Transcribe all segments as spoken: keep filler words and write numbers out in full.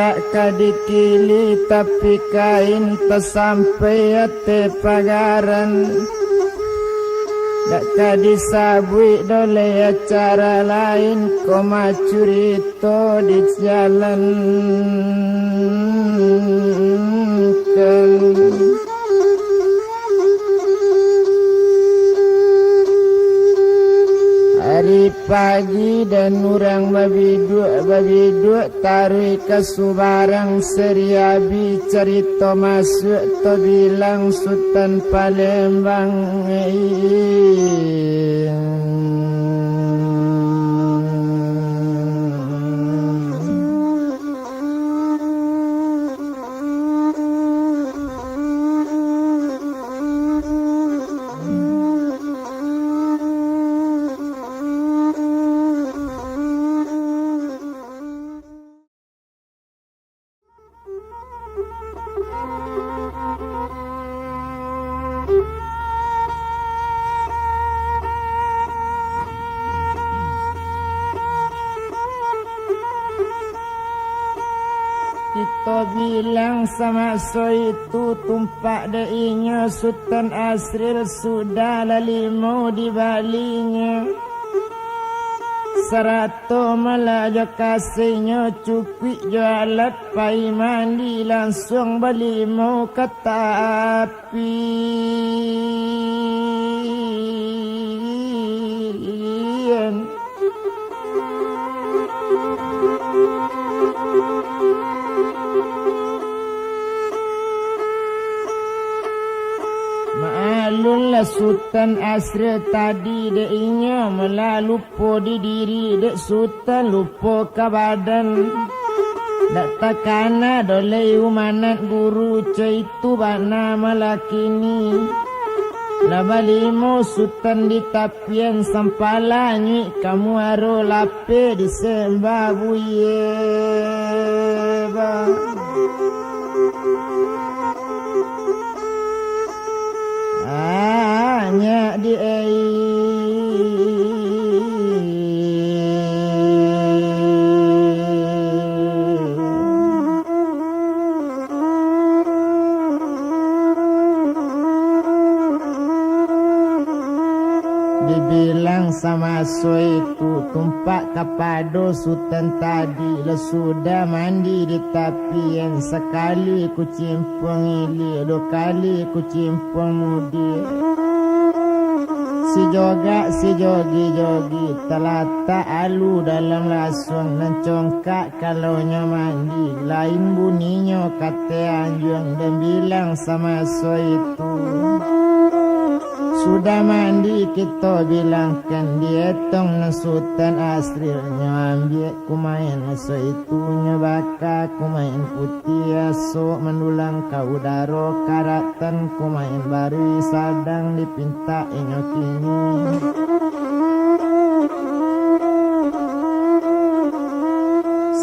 Dak ka dikili tapi kain tasampai ateh pagaran. Dak ka disabuik doh lai acara lain, ko mah curito dijalankan. Ari pagi den urang babiduak-babiduak taruih ka subarang, sariabi carito masuak tabilang Sutan Palembang. Kito bilang samaso itu, tumpak dek inyo Sutan Asril sudah lah limau dibalinyo. Sarato malah jo kasinyo, cukuik jo alat pai mandi, lansuang balimau ka tapi. Maalunlah Sutan Asril tadi, dek inyo malah lupo di diri, dek Sutan lupo ka badan. Dak takana doh lai umanat guru, co itu bana malah kini. Lah balimau Sutan di tapian, sampala nyuik ka muaro, lapeh di sembah buye ba. Anyak di ai. Dibilang samaso itu, tumpak kapado Sutan tadi, lah sudah mandi di tapian, sakali kucimpuang ilia, duo kali kucimpuang mudia. Sijogak sijogi-jogi, talatak alu dalam lasuang, nan congkak kalonyo mandi, lain buninyo kateh anjuang, den bilang samaso itu. Sudah mandi kito bilangkan, dietong nan Sutan Asrilnyo ambiak kumain, maso itu nyo baka kumain putiah, asok mandulang ka udaro, karatan kumain baruih, sadang dipintak inyo kini.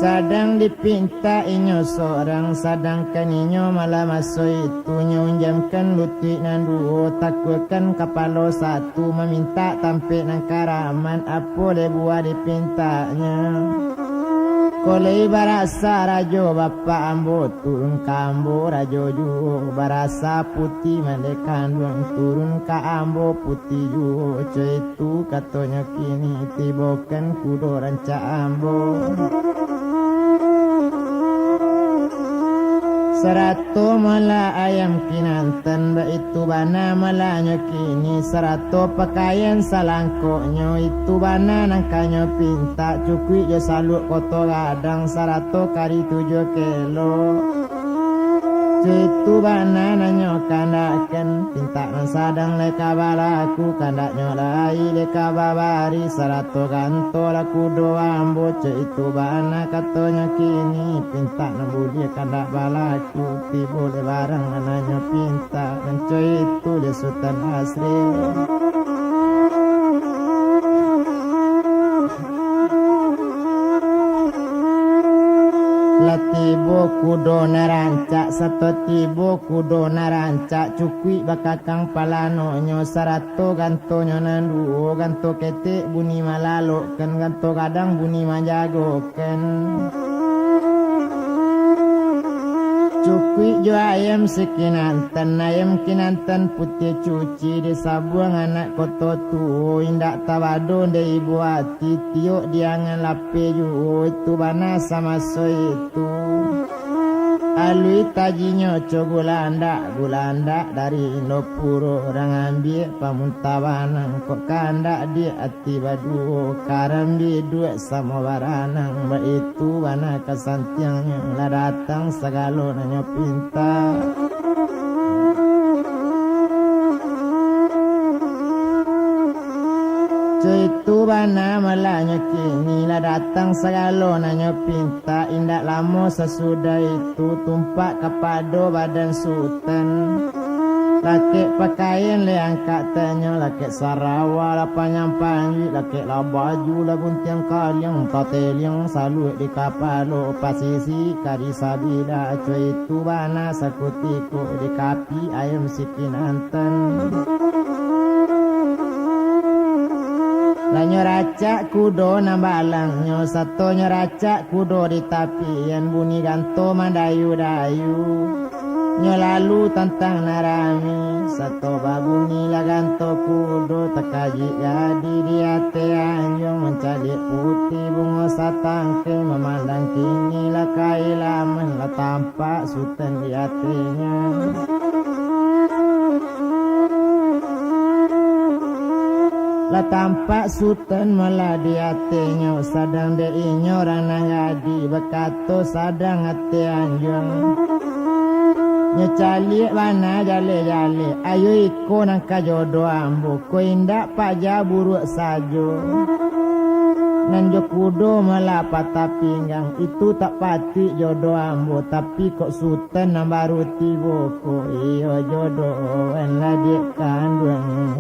Sadang dipintak inyo sorang, sadangkan inyo malah maso itu nyo unjamkan lutuik nan duo, takuakan kapalo satu, mamintak tampek nan karaman, apo lai buah dipintaknyo. Ko lai barasa rajo bapak ambo, turun ka ambo rajo juo, barasa putiah mandeh kanduang, turun ka ambo putiah juo, co itu katonyo kini, tibokan kudo rancak ambo. Sarato malah ayam kinantan, baitu bana malahnyo kini, sarato pakaian salangkoknyo, itu bana nan ka nyo pintak, cukuik jo saluak koto gadang, sarato kari tujuah kelo. Co itu bana nan nyo kandakkan, pintak nan sadang lai ka balaku, kandaknyo lai lai ka babari, sarato ganto lah kudo ambo, co itu bana katonyo kini, pintak nan buliah kandak balaku, tibo lai barang nan nyo pintak, nan co itu lai Sutan Asri. Lah tibo kudo nan rancak, sato tibo kudo nan rancak, cukuik bakakang palanonyo, sarato gantonyo nan duo, ganto ketek bunyi malalokkan, ganto gadang bunyi manjagokan. Cukuik jo ayam si kinantan, ayam kinantan putiah cuci, disabuang anak koto tuo, indak tabado dek ibu ati, tiok di angan lapeh juo, itu bana samaso itu. Alui tajinyo co gulandak, gulandak dari Indopuro, urang ambiak pamuntah banang, kok kandak di ati baduo, karam biduak samo baranang, baitu bana kasantiangnyo, lah datang sagalo nan nyo pinta. Co itu bana malahnyo kini, lah datang sagalo nan nyo pinta, indak lamo sasudah itu, tumpak kapado badan Sutan. Lakek pakaian leh angkek tanyo, lakek sarawa lah panyang panjuik, lakek lah baju lah guntiang kaliang, tateliang saluik di kapalo, pasisi kari sabila, co itu bana sakutiko, di kapi ayam si kinantan. Lah nyo racak kudo nan balangnyo, sato nyo racak kudo di tapian, bunyi ganto mandayu-dayu. Nyo lalu tantang nan rami, sato babunyi lah ganto kudo, takajik gadih di ateh anjuang, mancaliak putiah bungo satangkai, mamandang kini lah ka ilaman, lah tampak Sutan di atehnyo. Lah tampak Sutan malah di atehnyo, sadang dek inyo urang nan gadih, bakato sadang ateh anjuang. Nyo caliak bana jaleh-jaleh, ayo iko nan ka jodoh ambo, ko indak paja buruak sajo. Nan jo kudo malah patah pinggang, itu tak patuik jodoh ambo, tapi kok Sutan nan baru tibo ko, iyo jodoh an lah dek kanduang.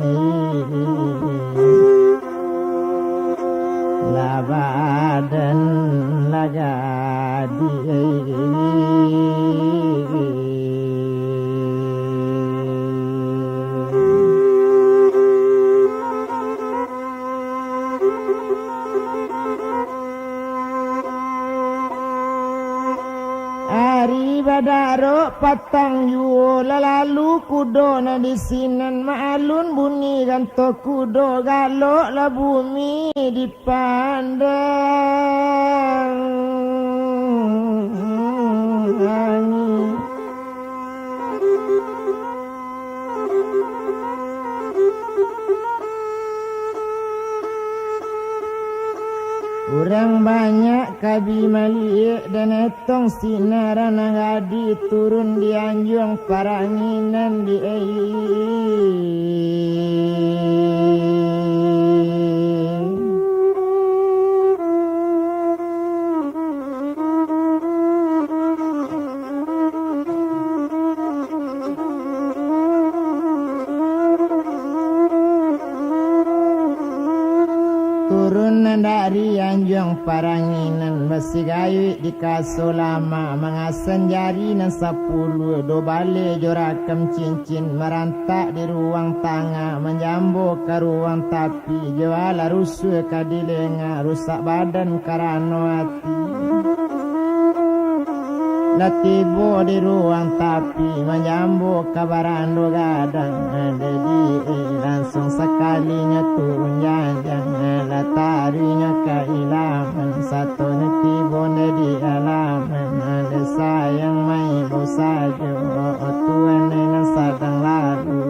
Lah badan lah gadih. Ari badarok patang juo, lah lalu kudo nan di sinan, maalun bunyi ganto kudo, galok lah bumi dipandang. Urang banyak ka bi maliek, dan etong sinan nan gadih turun di anjuang paranginan di ai. Turun nan dari anjuang paranginan, basigayuik di kaso lamak, mangasan jari nan sapuluah, duo baleh jo rakam cincin, marantak di ruang tangah, manjambo ka ruang tapi, jo alah rusuah ka di lengah, rusak badan karano ati. Lah tibo di ruang tapi, manjambo ka barando gadang, jadi langsuang sakalinyo turun janjang, lah taruihnyo ka ilaman, sato nyo tibo di alaman, dek sayang maibau sajo, tuan nan sadang lalu.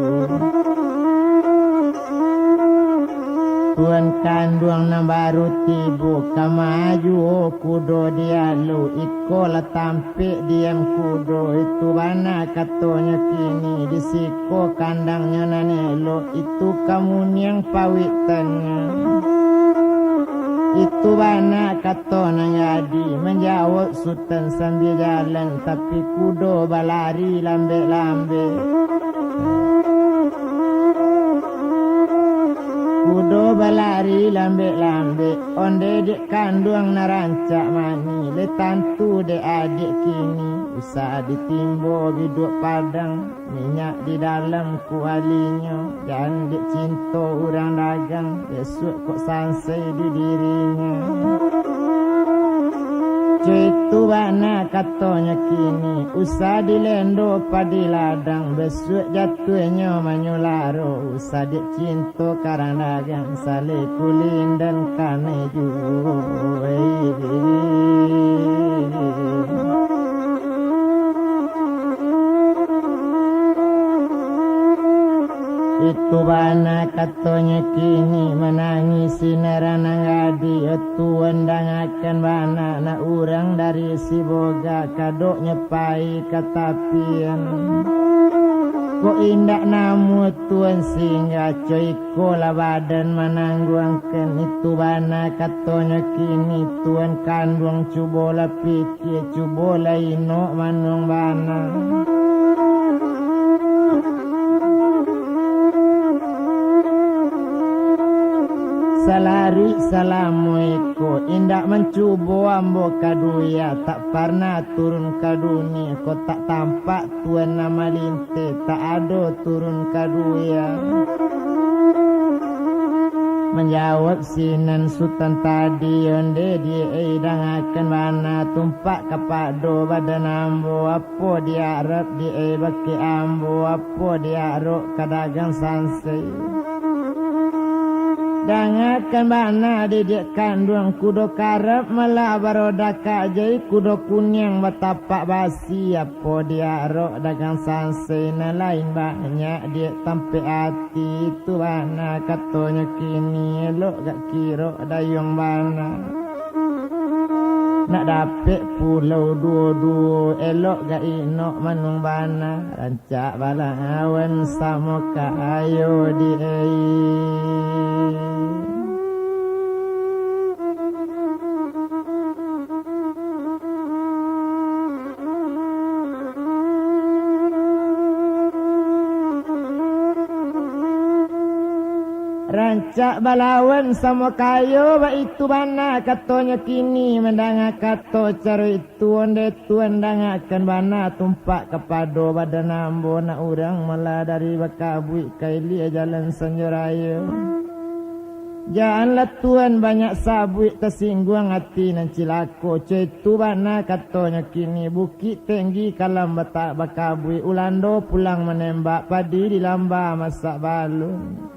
Tuan kanduang nan baru tibo, ka maju kudo dialu, iko lah tampek diam kudo, itu bana katonyo kini, di siko kandangnyo nan elok, itu ka muniang pawiktannyo. Itu bana kato nan jadi, manjawab Sutan sambia jalan, tapi kudo balari lambek-lambek. Kudo balari lambek-lambek, ondeh dek kanduang nan rancak mani, lai tantu dek adiak kini, usah ditimbo biduak padang. Minyak di dalam kualinyo, jan dek cinto urang dagang, bisuak kok sansai di dirinyo. Cuitu bana katonyo kini, usah dilendo padi ladang, besuak jatuahnyo manyularo, usah dek cinto karang dagang, saleh kulindan kanai juo. Itu bana katonyo kini, manangih sinan nan gadih, tuan dangakan bana, nak urang dari Sibolga, kadoknyo pai ka tapian. Kok indak namuah tuan singgah, co iko lah badan manangguangkan. Itu bana katonyo kini, tuan kanduang cubolah pikir, cubolah inok manuang bana. Salaruik salamo iko, indak mancubo ambo ka dunia, tak parnah turun ka dunia, kok tak tampak tuan nan malinteh, tak ado turun ka dunia. Manjawab sinan Sutan tadi, onde di ei dangakan bana, tumpak kapado badan ambo, apo diarap di ei bakeh ambo, apo diarok ka dagang sansai. Dangakan bana didiak kanduang, kudo karap malah baroda kajai, kudo kuniang batapak basi, apo diarok dagang sansai, nan lain banyak diak tampek ati. Itu bana katonyo kini, elok gak kirok dayuang bana. Nak dapek pulau duo-duo, elok gak inok manuang bana. Rancak balawan samo kayo di ei. Rancak balawan samo kayo, baitu bana katonyo kini, mandanga kato caro itu, onde tuan dangakan bana, tumpak kapado badan ambo, nak urang malah dari Bakabuik ka ilia jalan Sanjo Rayo. Janlah tuan banyak sabuik, tasingguang ati nan cilako, co itu bana katonyo kini, Bukik Tenggi kalam batak Bakabuik, Ulando pulang manembak, padi di lamba masak balun.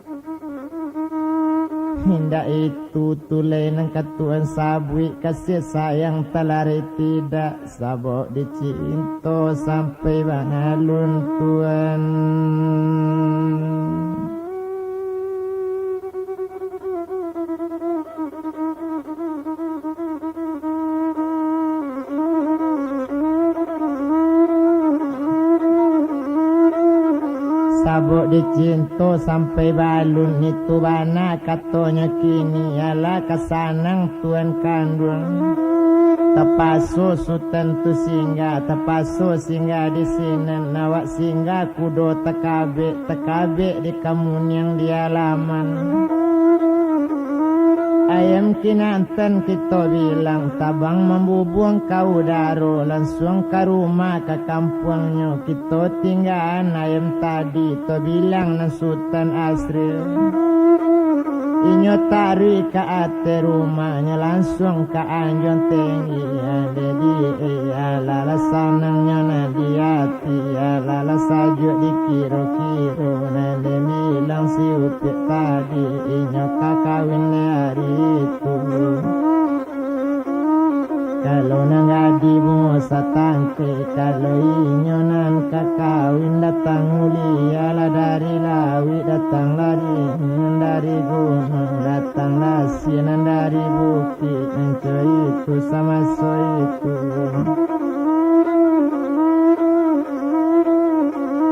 Indak itu tu lai nan ka tuan sabuik, kasih sayang talarai tidak, sabab dicinto sampai balun tuan. Sabab dicinto sampai balun, itu bana katonyo kini, alah ka sanang tuan kanduang. Tapaso Sutan tu singgah, tapaso singgah di sinan, awak singgah kudo takabek, takabek di kamuniang di alaman. Ayam kinantan kito bilang, tabang mambubuang ka udaro, lansuang ka rumah ka kampuangnyo, kito tinggaan ayam tadi, tabilang nan Sutan Asri. Inyo taruih ka ateh rumahnyo, lansuang ka anjuang tenggi, alah di, alah lah sanangnyo nan di ati, alah lah sajuak dikiro-kiro, nan dibilang si Upik tadi, inyo ka kawin lai ari tu. Kalau nan gadih bungo satangkai, kalau inyo nan ka kawin datang mulia lah dari lauik, datang dari, dari gunuang, datang lah sinan dari bukik, co itu samaso itu.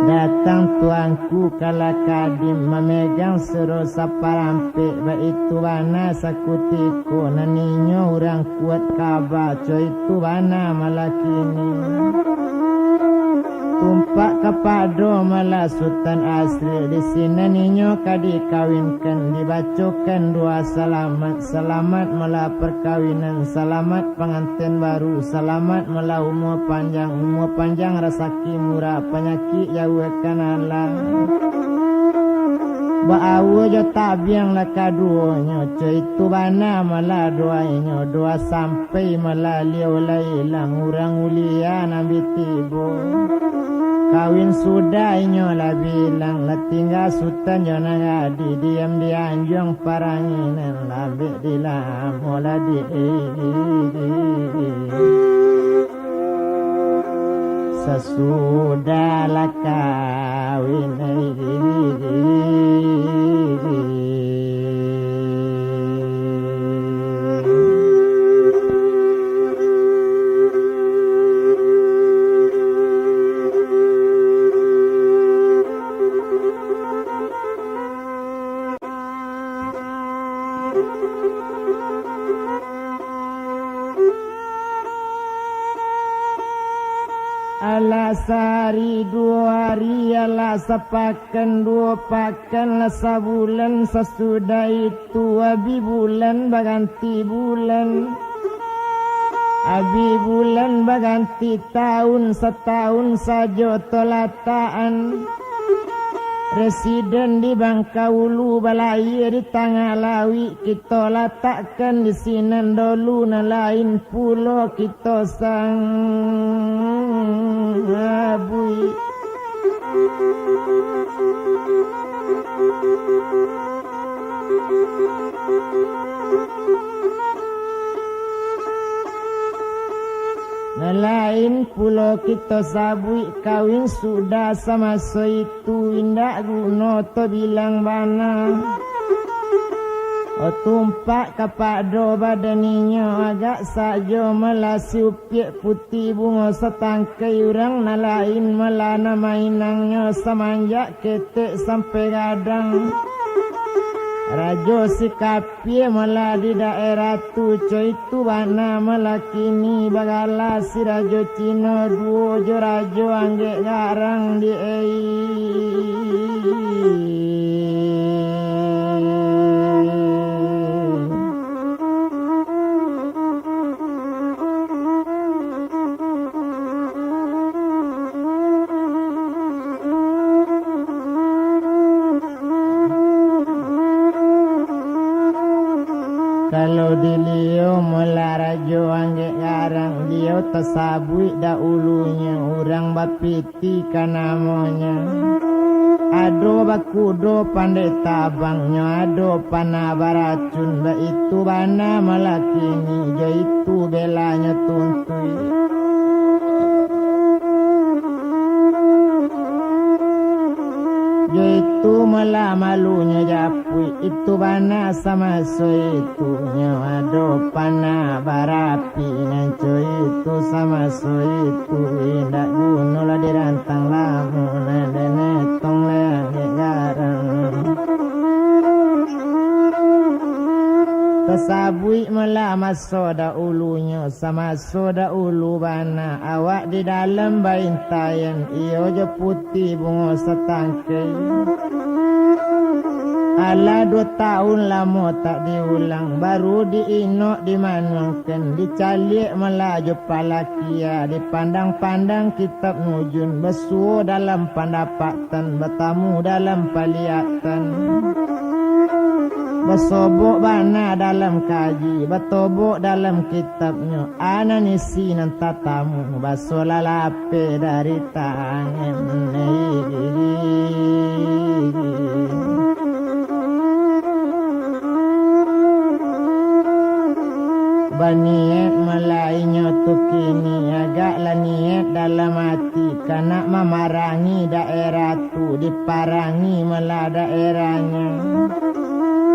Datang tuanku Kala Kadim, mamegang suro saparampek, baitu bana sakutiko, nan inyo urang kuat kaba, co itu bana malah kini. Tumpak kapado malah Sutan Asri, di sinan inyo ka dikawinkan, dibacokan doa salamat, salamat malah parkawinan, salamat panganten baru, salamat malah umua panjang, umua panjang rasaki murah, panyakik jauahkan Allah. Baaua jo tabiang lah kaduonyo, co itu bana malah doa inyo, doa sampai malah liau lah ilang, urang ulia nan bi tibo. Kawin sudah inyo lah bilang, lah tingga sutan jo nan gadih, diam di anjuang paranginan, lambek di lamo lah di. Sasudah lah kawin, Alah sahari duo hari, alah sapakan duo pakan, lah sabulan, sasudah itu abih bulan baganti bulan, abih bulan baganti taun, sataun sajo tolatakan. Residen di Bangkaulu, balayia di tangah lauik, kito latakkan di sinan dolu, nan lain pulo kito sabuik. Nan lain pulo kito sabuik, kawin sudah samaso itu, indak guno tabilang bana. Oh, tumpak kapado badan inyo, agak sajo malah si upiak putiah bungo satangkai, urang nan lain malah nan mainangnyo samanjak ketek sampai gadang. Rajo si kapia malah di daerah tu, co itu bana malah kini bagala si Rajo Cino duo jo Rajo Anggek Garang di ei. Kalau diliau malah Rajo Anggek Garang, liau tasabuik dahulunyo urang bapit- ti ka namonyo. Ado bakudo pandai tabangnyo, ado panah baracun, baitu bana malah kini, jo itu belanyo tuntuik. Jo itu malah malunyo japuik, itu bana samaso itunyo, ado panah bara- pi nan co itu samaso itu, indak guno lah dirantang lamo, nan denetong lengek garang. Tasabuik malah maso dahulunyo, samaso dahulu bana, awak di dalam baintaian, iyo jo put- ti bungo satangkai. Alah duo taun lamo tak diulang, baru diinok dimanuangkan, dicaliak malah jo palakia, dipandang-pandang kitab nujun, basuo dalam pandapatan, batamu dalam paliatan. Basobok bana dalam kaji, batobok dalam kitabnyo, a nan isi nan tatamu, baso lalapeh dari tangan. Baniaik malah inyo tu kini, agak lah niaik dalam ati, ka nak mamarangi daerah tu, diparangi malah daerahnyo.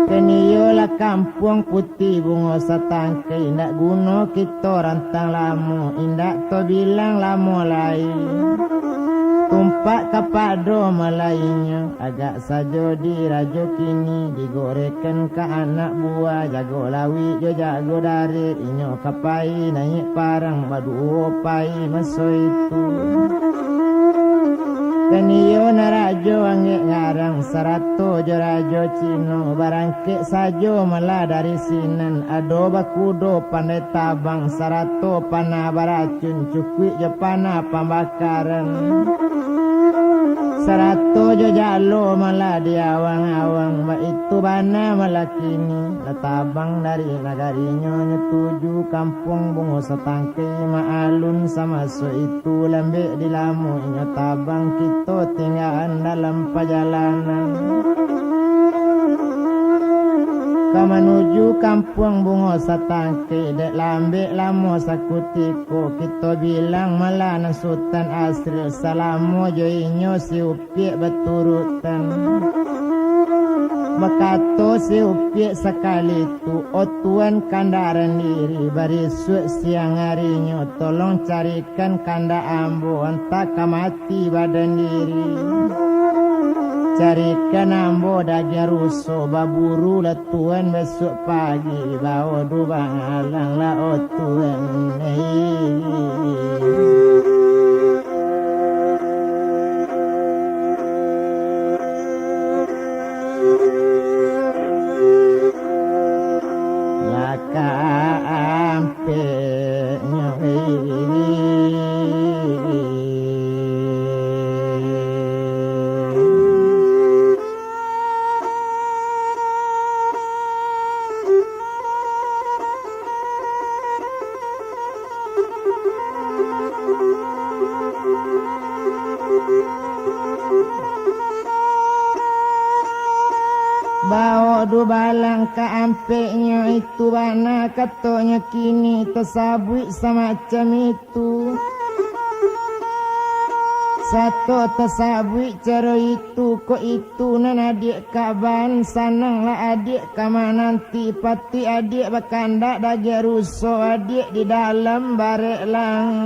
Kan iyolah kampuang Putih Bungo Satangkai, indak guno kito rantang lamo, indak tabilang lamo lai. Tumpak kapado malah inyo, agak sajo di rajo kini, digorekan ka anak buah, jago lauik jo jago darat, inyo ka pai naiak parang, baduo pai maso itu. Kan iyo nan Rajo Anggek Ngarang, sarato jo Rajo Cino, barangkek sajo malah dari sinan, ado bakudo pandai tabang, sarato panah baracun, cukuik jo panah pambakaran. Sarato jo jalo malah di awang-awang, baitu bana malah kini, lah tabang dari nagarinyo, nyo tuju kampuang Bungo Satangkai. Maalun samaso itu, lambek di lamo inyo tabang, kito tinggaan dalam pajalanan. Ka manuju kampuang Bungo Satangkai, dek lambek lamo sakutiko, kito bilang malah nan Sutan Asril, salamo jo inyo si Upiak baturutan. Bakato si Upiak sakali tu, "O Tuan, kandak randiri, barisuak siang arinyo, tolong carikan kandak ambo, antah ka mati badan diri. Carikan ambo dagiang ruso, baburu lah Tuan, bisuak pagi bao dubalang lah, o Tuan." Lah ka ampeknyo. Bao dubalang ka ampeknyo, itu bana katonyo kini tasabuik samacam itu. Sato tasabuik caro itu, kok itu nan adiak kaban, sananglah adiak ka mananti, patuik adiak bakandak dagiang ruso adiak di dalam barek langawi.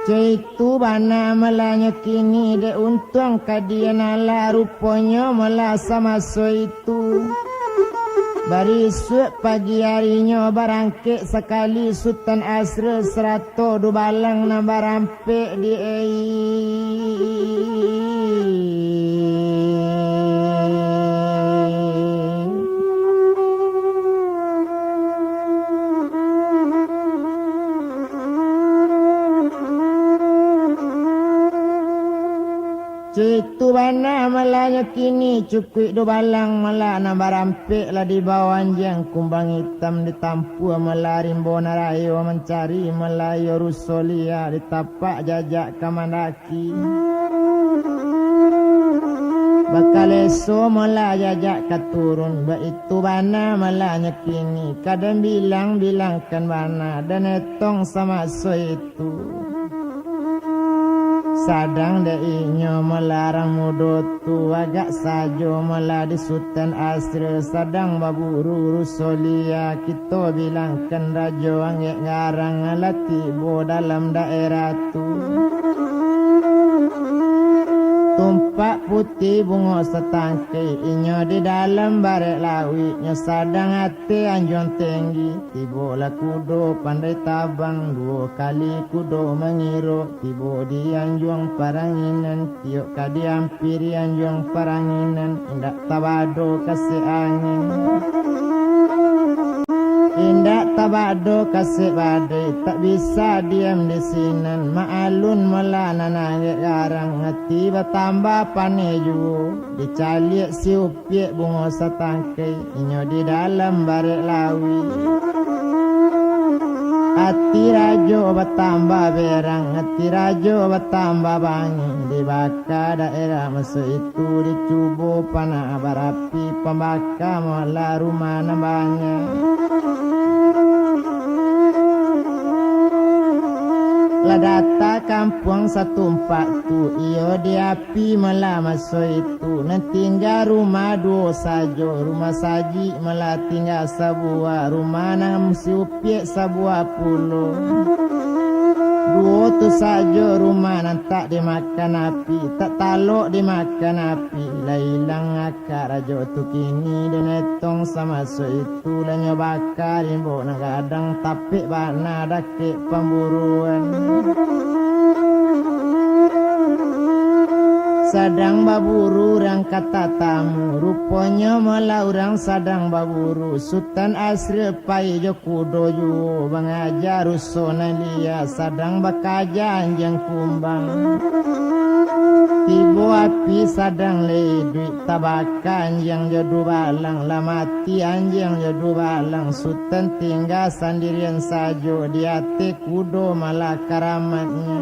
Caitu bana malah nyo kini, dek untuang kadian alah, ruponyo malah samaso itu. Barisuak pagi arinyo barangkek sakali Sutan Asril sarato dubalang nan barampek di ai. Caitu bana malah nyo kini, cukuik dubalang malah nan barampek lah dibao anjiang kumbang itam, ditampuah malah rimbo nan rayo mancari malah iyo ruso liak, ditapak jajak ka mandaki. Bakaleso malah jajak ka turun, baitu bana malah nyo kini, kaden bilang-bilangkan bana, den etong samaso itu. Sadang dek inyo malarang mudo tu, agak sajo malah di Sutan Asril, sadang baburu ruso liak, kito bilangkan Rajo Anggek Garang lah tibo dalam daerah tu. Tumpak putiah bungo satangkai, inyo di dalam barek lauik, nyo sadang ateh anjuang tenggi. Tibolah kudo pandai tabang, duo kali kudo mangirok, tibo di anjuang paranginan, tiok ka diampiri anjuang paranginan, indak tabado kasek angin. Indak tabado kasek badai, tak bisa diam di sinan, maalun malah nan Anggek Garang, ati batambah paneh juo, dicaliak si Upiak bungo satangkai, inyo di dalam barek lauik. Ati rajo batambah berang, ati rajo batambah bangih, dibaka daerah maso itu, dicubo panah barapi, pambaka malah rumah nan banyak. Lah data kampuang satumpak tu, iyo di api malah maso itu, nan tingga rumah duo sajo, rumah sajik malah tingga sabuah, rumah nan si Upiak sabuah pulo. Duo tu sajo rumah nan tak dimakan api, tak talok dimakan api, lah ilang akak rajo tu kini, den etong samaso itu, lah nyo baka rimbo nan gadang, tapek bana dakek pamburuan. Sadang baburu urang ka tatamu, ruponyo malah urang sadang baburu. Sutan Asri pai jo kudo juo, mangaja ruso nan liya, sadang bakaja anjiang kumbang. Tibo api sadang lai iduik, tabaka anjiang jo dubalang, lah mati anjiang jo dubalang. Sutan tingga sandirian sajo di ateh kudo malah karamatnyo.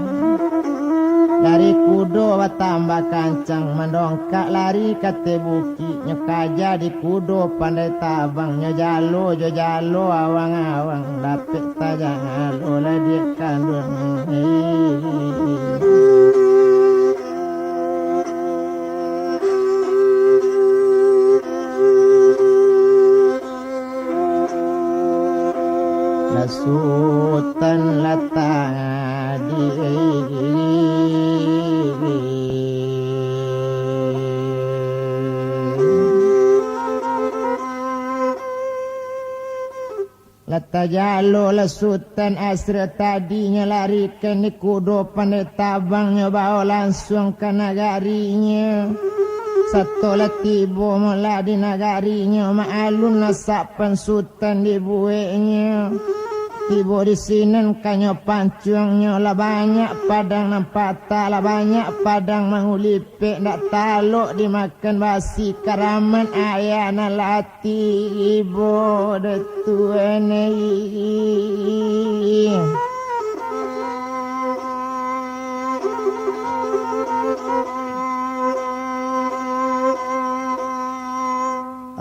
Lari kudo batambah kancang, mandongkak lari ka ateh bukik. Nyo kaja di kudo pandai tabang, nyo jalo jo jalo awang-awang, dapek tajang alo lah diak kanduang. Lah Sutan lah tadi. Lah tajalo lah Sutan Asri tadinyo larikan di kudo pandai tabangnyo, bao lansuang ka nagarinyo. Sato lah tibo malah di nagarinyo, maalun lah sapan Sutan dibueknyo. Tibo di sinan kanyo pancuangnyo, lah banyak padang nan patah, lah banyak padang mangulipek, ndak talok dimakan basi, karamat ayah nan lah tibo, Datuak.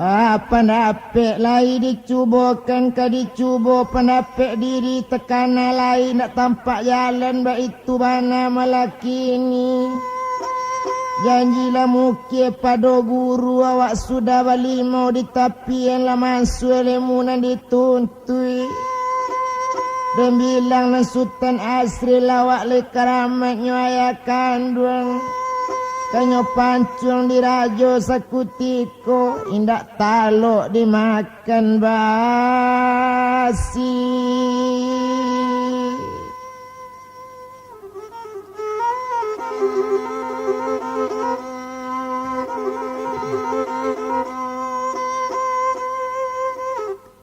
Ah, pandapek lai dicubokan, ka dicubo pandapek diri, takana lai ndak tampak jalan, baitu bana malah kini. Janji lah mukia pado guru, awak sudah balimau di tapian, lah mansuah ilmu nan dituntuik. Den bilang nan Sutan Asri lah awak lai karamatnyo ayah kanduang. Kanyo pancuang di rajo sakutiko, indak talok dimakan basi.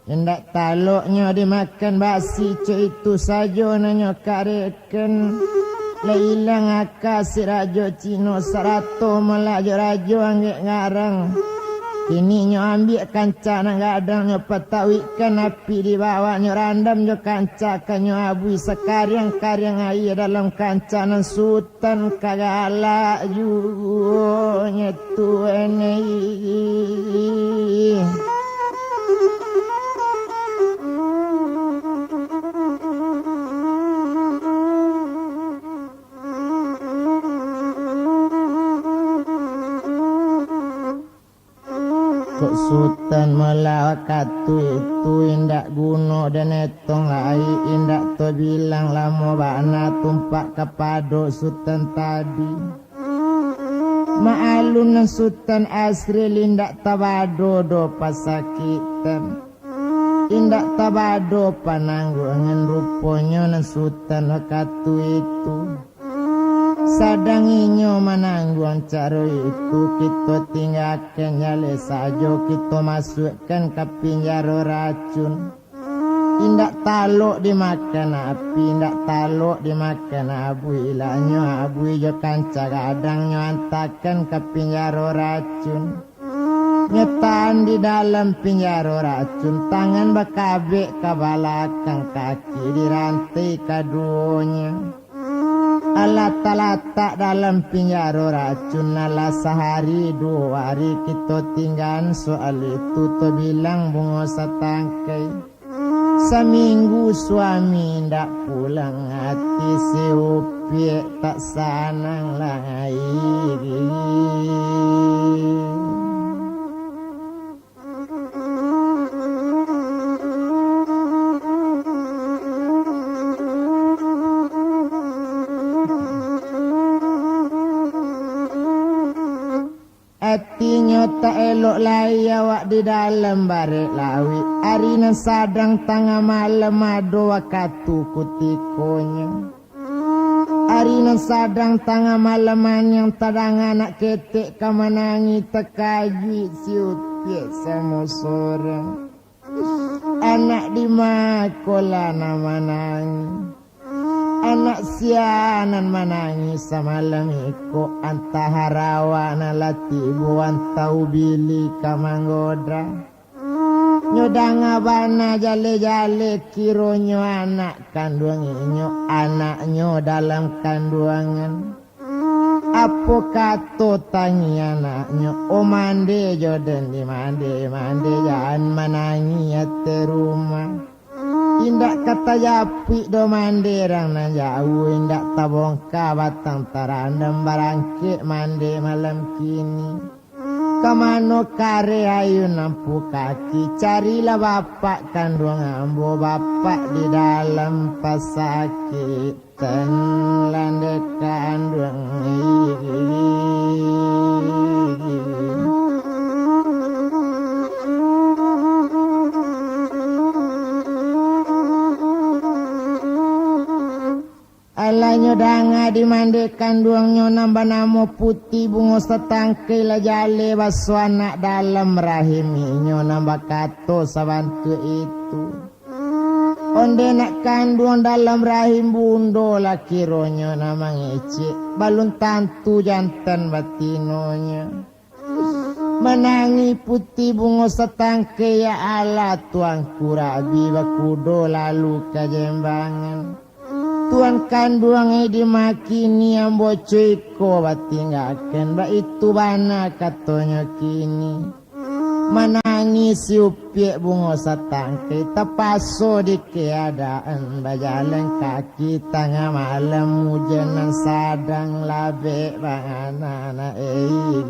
Indak taloknyo dimakan basi, cok itu sajo nan nyo karehkan. Lah ilang aka si rajo Cino, sarato malah jo rajo Anggek Ngarang. Kini nyo ambiak kancak nan gadang, nyo patauikkan api di bawah, nyo randam jo kancak, ka nyo abui sakariang-kariang aia dalam kancak nan Sutan ka galak juo nyo tu, anai. Kok Sutan malah wakatu itu, indak guno den etong lai, indak tabilang lamo bana tumpak kapado Sutan tadi. Maalun nan Sutan Asri indak tabado doh pasakitan. Indak tabado panangguangan ruponyo nan Sutan wakatu itu. Sadang inyo manangguang caro itu, kito tinggakan jaleh sajo, kito masuakkan ka pinjaro racun. Indak talok dimakan api, indak talok dimakan abui, ilanyo abui jo kancak gadang nyo antakan ka pinjaro racun. Nyo tahan di dalam pinjaro racun, tangan bakabek ka balakang, kaki dirantai kaduonyo. Alah talatak dalam pinjaro racun, alah sahari duo hari kito tinggaan soal itu, tabilang bungo satangkai. Saminggu suami indak pulang, ati si Upiak tak sanang lai. Atinyo tak elok lai awak di dalam barek lauik. Ari nan sadang tangah malam ado wakatu kutikonyo. Ari nan sadang tangah malam maniang, tadanga anak ketek ka manangih, takajuik si Upiak samo sorang. Anak di ma ko lah nan manangih? Anak sia nan manangih samalam iko? Antah arawa nan lah tibo, antah Ubili ka manggoda. Nyo danga bana jaleh-jaleh, kironyo anak kanduang inyo, anaknyo dalam kanduangan. Apo kato tangih anaknyo? "O mande jo den di mande, mande jan manangih ateh rumah. Indak ka tajapuik doh mande rang nan jauah, indak tabongka batang tarandam, barangkek mande malam kini. Ka mano kareh ayun ampu kaki, carilah bapak kanduang ambo, bapak di dalam pasakik." Tan landek kanduang. Alah nyo danga di mande kanduangnyo nan banamo Puti Bungo Satangkai, lah jaleh baso anak dalam rahim inyo nan bakato sabantuak itu. Onde nak kanduang dalam rahim bundo lah kironyo nan mangecek, balun tantu jantan batinonyo. Manangih Puti Bungo Satangkai, ya Allah, Tuanku Rabi, bakudo lalu ka Jembangan. Tuan kanduang e, di ma kini ambo co iko batinggakan, baitu bana katonyo kini. Manangih si Upiak Bungo Satangkai, tapaso di keadaan bajalan kaki tangah malam, ujan nan sadang labek bana, nak, eh.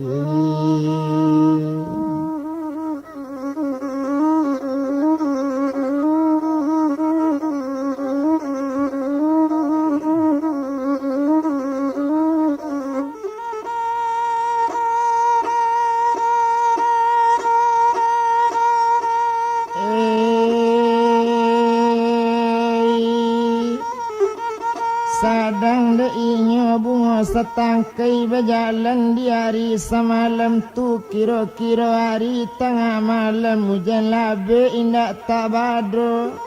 Sadang dek inyo Bungo Satangkai bajalan di ari samalam tu, kiro-kiro ari tangah malam, ujan labek indak tabado.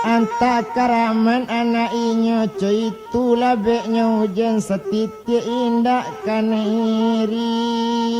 Antah karaman anak inyo co itu, labeknyo ujan satitiak indak kanai rinang.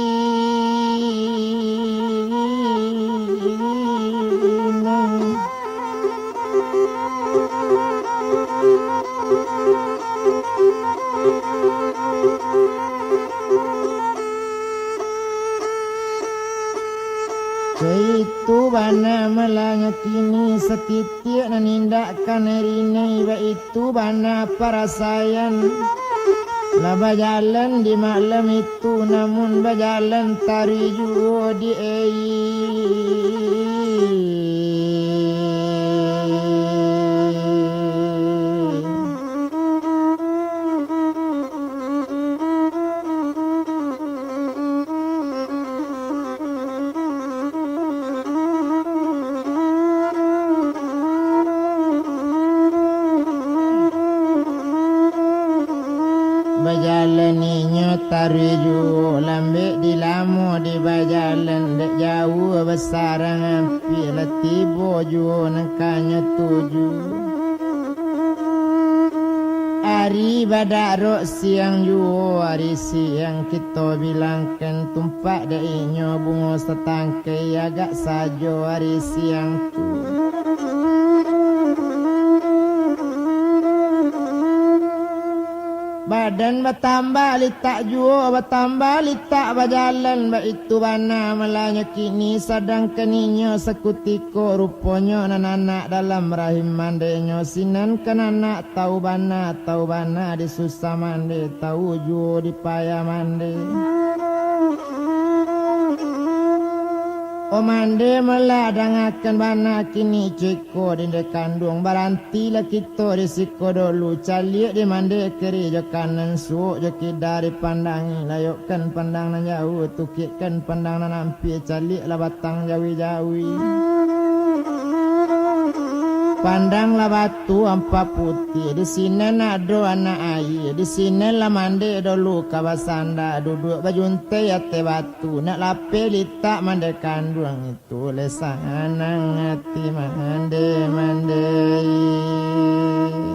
Baitu bana malah nyo kini, satitiak nan indak kanai rinai, baitu bana parasaian. Lah bajalan di malam itu, namun bajalan taruih juo di ai. Bajalan inyo taruih juo, lambek dilamo di bajalan, dek jauah basarang, ampia lah tibo juo nan ka nyo tuju. Ari badarok siang juo, ari siang kito bilangkan, tumpak dek inyo Bungo Satangkai, agak sajo ari siang tu. Badan batambah litak juo, batambah litak bajalan, baitu bana malah nyo kini, sadangkan inyo sakutiko ruponyo nan anak dalam rahim mandenyo, sinan kan anak tau bana, tau bana disusah mande, tau juo dipayah mande. O mande malah, dangakan bana kini, co iko dinde kanduang, barantilah kito di siko dulu, caliak di mande kiri jo kanan, suok jo kida dipandangi, layokkan pandang nan jauah, tukikkan pandang nan ampia, caliaklah batang jawi-jawi. Pandanglah batu ampek putiah, di sinan ado anak aia, di sinan lah mandeh dulu ka basanda, duduak bajuntai ateh batu, nak lapeh litak mandeh kanduang itu, lai sanang ati mandeh-mandeh.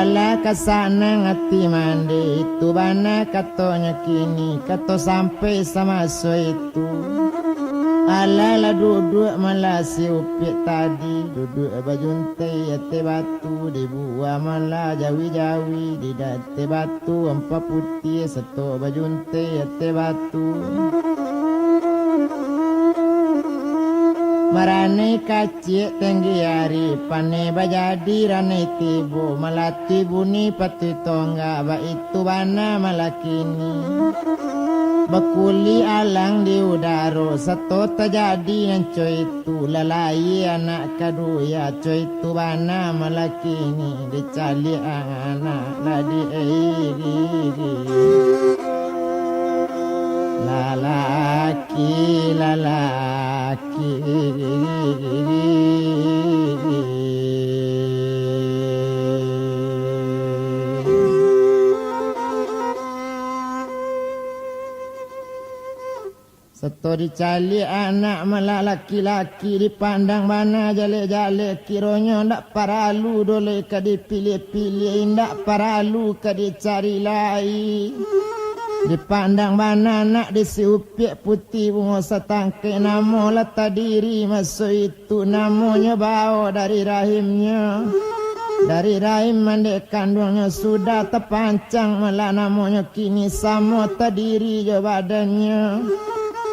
Alah ka sanang ati mandeh, itu bana katonyo kini, kato sampai samaso itu. Alah lah duduak malah si Upiak tadi, duduak bajuntai ateh batu, dibuah malah jawi-jawi, di ateh batu ampek putiah, sato bajuntai ateh batu. Maranai kaciak tenggi ari, paneh bajadi ranai tibo, malatuih bunyi patuih tonggak, baitu bana malah kini. Bakuli alang di udaro, sato tajadi nan co itu, lah lahia anak kaduo, co itu bana malah kini, dicaliak anak lah diairi. Lalaki, lalaki. Sato dicaliak anak malah laki-laki, dipandang bana jalek-jalek, kironyo ndak paralu doh lai ka dipiliah-piliah, indak paralu ka dicari lai. Dipandang bana anak di si Upiak Putiah Bungo Satangkai, namo lah tadiri maso itu. Tu namonyo bao dari rahimnyo. Dari rahim mandeh kanduangnyo sudah tapancang malah namonyo kini samo tadiri jo badannyo.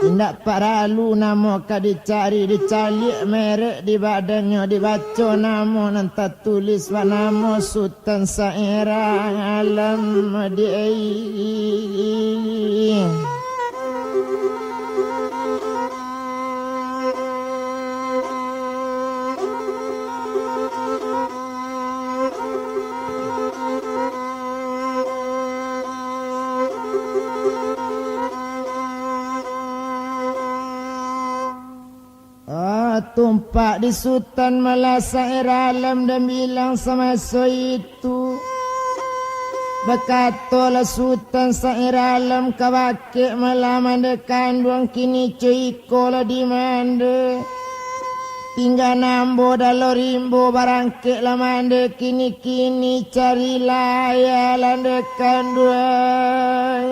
Indak paralu namo ka dicari, dicaliak merek di badannyo, dibaco namo nan tatulis banamo Sutan Sairah Alam di. Ah, tumpak di Sutan malah Sairah Alam dan bilang samaso itu. Bakatolah Sutan Sairah Alam ka bakeh malah mandeh kanduang, kini co iko lah di mandeh. Tingga nambo dalo rimbo barangkek lah mandeh, kini-kini carilah ayah lah mandeh kanduang.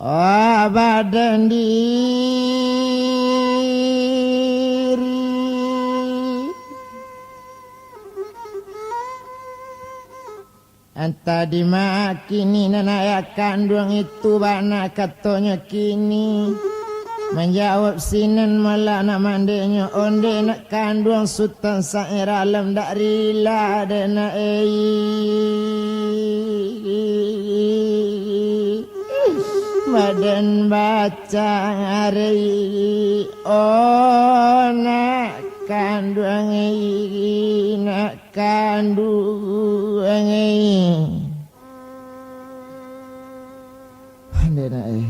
Oh, badan diri. Antah dima kini nan ayah kanduang itu bana katonyo kini. Manjawab sinan malah nak mandehnyo, onde nak kanduang Sutan Sairah Alam dak rila dek nak ei. Badan bacang ari, oh nak kanduang ei, nak kanduang ei. Dek nak ei.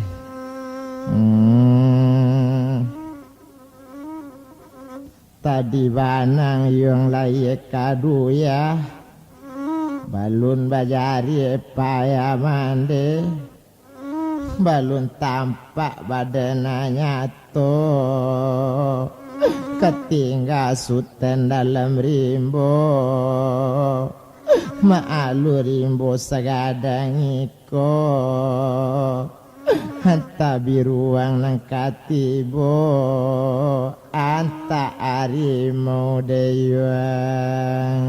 Hmm. Tadi banang yuang layie kaduo, balun bajari payah mandeh, balun tampak badan nan nyato, katingga Sutan dalam rimbo, maalu rimbo sagadang iko. Antah biruang nan ka tibo, antah arimau dek yuang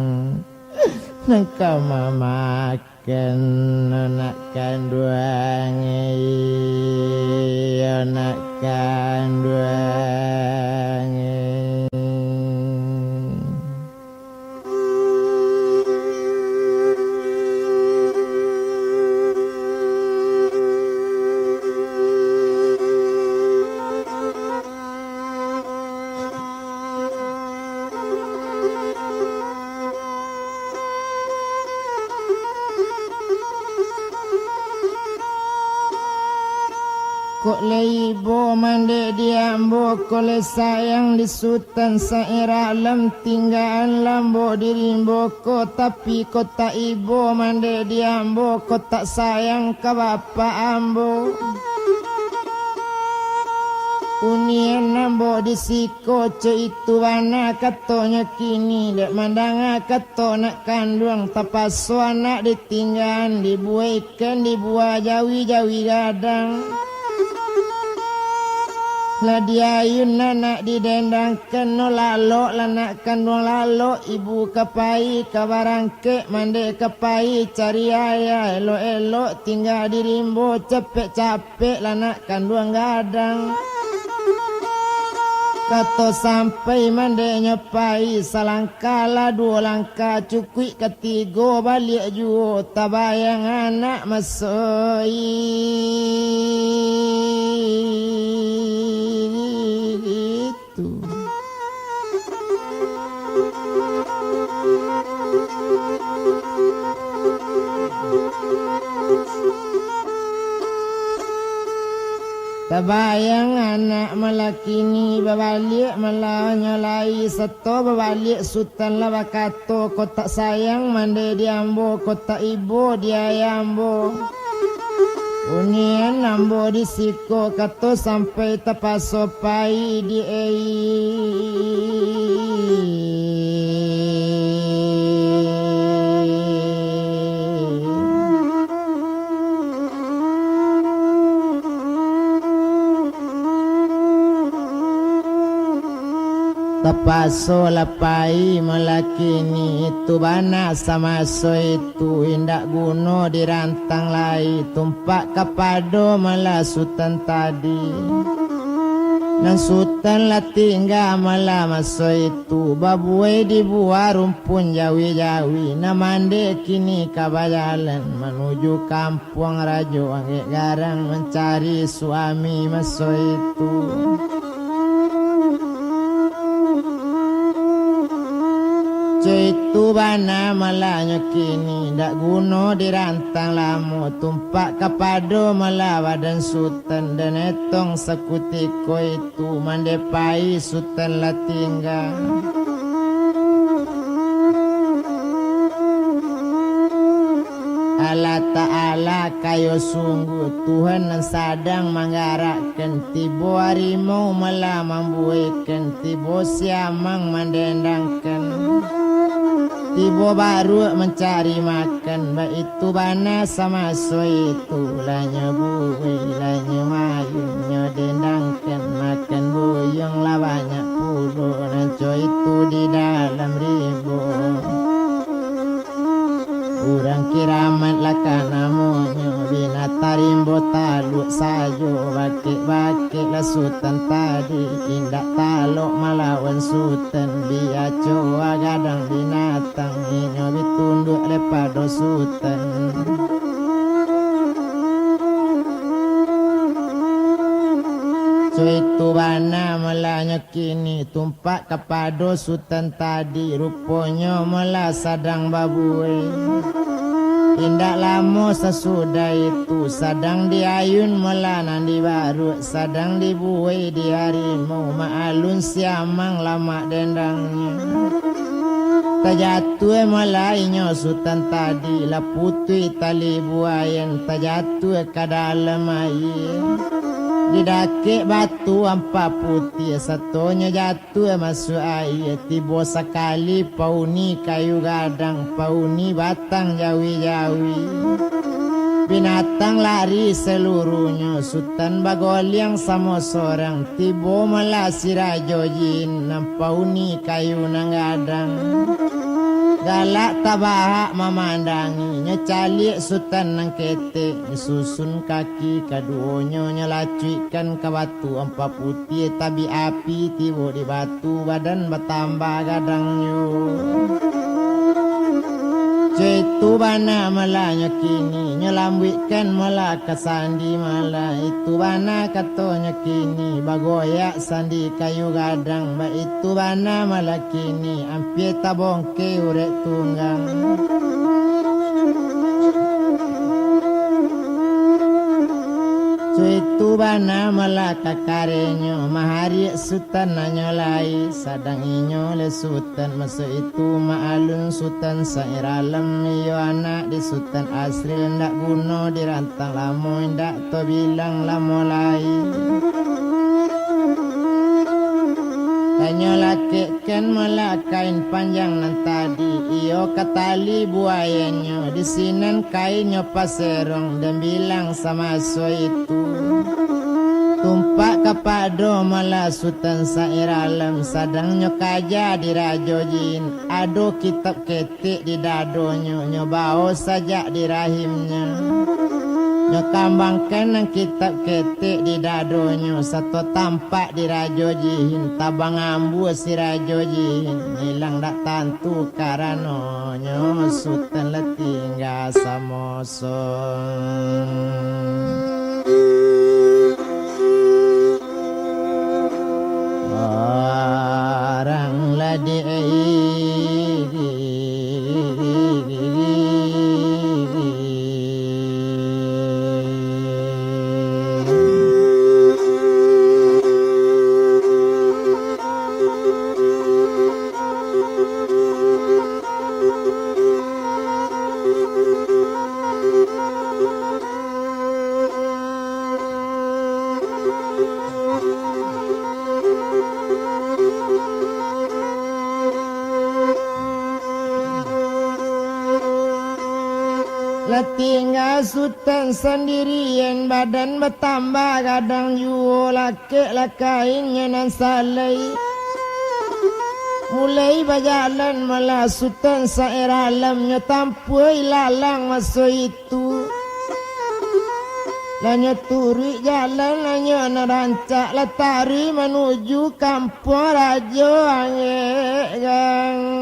nan ka mamakan anak kanduang, iyo, anak kanduang. Lai ibo mandeh di ambo, ko lai sayang di Sutan, saerak lam tinggaan lambo di rimbo ko, tapi ko tak ibo mandeh di ambo, ko tak sayang ka bapak ambo. Unian ambo di siko, co itu bana katonyo kini, dek mandanga kato nak kanduang, tapaso anak ditinggaan, dibuai Kan dibuah jawi-jawi gadang. Lah diayun anak didendangkan, no lalok lah nak kanduang lalok, ibu ka pai ka barangkek, mandeh ka pai cari ayah, elok-elok tingga di rimbo, capek-capek lah nak kanduang gadang. Kato sampai mandehnyo pai, salangkah lah duo langkah, cukuik katigo baliak juo, tabayang anak maso itu. Tabayang anak malah kini babaliak, malah nyo lai sato babaliak, Sutan lah bakato, ko tak sayang mandeh di ambo, ko tak ibo di ayah ambo. Unian ambo di siko, kato sampai tapaso pai di ei. Tapaso lah pai malah kini, itu bana samaso itu, indak guno dirantang lai, tumpak kapado malah Sutan tadi. Nan Sutan lah tingga malah maso itu, babuai di buah rumpun jawi-jawi, nan mandeh kini ka bajalan manuju kampuang Puang Rajo Anggek Garang mancari suami maso itu. Co itu bana malahnyo kini, dak guno dirantang lamo, tumpak kapado malah badan Sutan, dan etong sakutiko itu. Tu mandeh pai Sutan lah tingga. Allah Ta'ala kayo sungguah, Tuhan nan sadang manggarakkan. Tibo harimau malah mambuaikan, tibo siamang mandendangkan. Tibo baruak mancari makan, baitu bana samaso itu. Lah nyo buai, lah nyo mayun, nyo dendangkan, makan buyuang lah banyak pulo, nan co itu di dalam rimbo. Urang kiramat lah ka namonyo, binatang rimbo taluak sajo, bakek-bakek lah Sutan tadi, indak talok malawan Sutan, bia coa gadang binatang, inyo bi tunduak dek pado Sutan. Co itu bana malahnyo kini, tumpak kapado Sutan tadi, ruponyo malah sadang babuai. Indak lamo sasudah itu, sadang diayun malah nan dibaruak, sadang dibuai di harimau, mak alun siamang lamak dendangnyo. Tajatuah malah inyo Sutan tadi, lah putuih tali buaian, tajatuah ka dalam aia. Didakek batu ampa putiah, satonyo jatuah masuak aia, tibo sakali pauni kayu gadang, pauni batang jawi-jawi. Binatang lari saluruhnyo, Sutan bagoliang samo sorang, tibo malah si Rajo Jin, nan pauni kayu nan gadang. Galak tabahak mamandangi, nyo caliak Sutan nan ketek, nyo susun kaki kaduonyo, nyo lacuikkan ka batu ampa putiah, tabik api tibo di batu, badan batambah gadangnyo. Co itu bana malahnyo kini, nyo lambuikkan malah ka sandi malah, itu bana katonyo kini, bagoyak sandi kayu gadang, baitu bana malah kini, ampia tabongkeh urek tunggang. Itu bana malaka karenyo, mahariak Sutan nanyo lai, sadang inyo le Sutan maso itu, maalun Sutan Sair Alam, iyo anak di Sutan Asril, ndak guno dirantang lamo, indak tobilang lamo lai. Tanyo lakekkan malak kain panjang nan tadi, iyo ka tali buayanyo, di sinan kainnyo paserong, dan bilang samaso itu. Tumpak kapado malak Sutan Sair Alam, sadang nyo kaja di Rajo Jin, ado kitab ketek di dadonyo, nyo bao sajak di rahimnyo. Nyo kambangkan nan kitab ketek di dadonyo, sato tampak di Rajo Jihin, tabang ambua si Rajo Jihin, ilang dak tantu karanonyo Sutan lah tingga samo. Arang lah di Lah tingga Sutan sandirian, badan batambah gadang juo, lakek lah kainnyo nan salai. Mulai bajalan malah Sutan Sair Alam, nyo tampuah ilalang maso itu. Lah nyo turuik jalan, lah nyo nan rancak, lah taruih manuju kampuang Rajo Anggek Garang.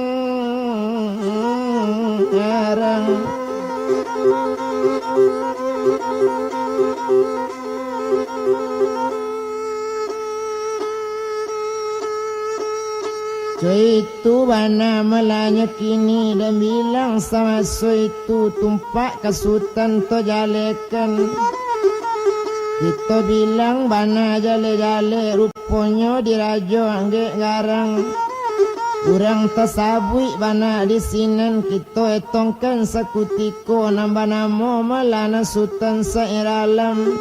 Coi tu bana malah nyo kini, dan bilang samaso itu tumpak ka Sutan tajalekan. Kito bilang bana jale-jale, ruponyo di Rajo Anggek Garang. Urang tasabuik bana di sinan, kito etongkan sakutiko, nan banamo malah nan Sutan Sair Alam.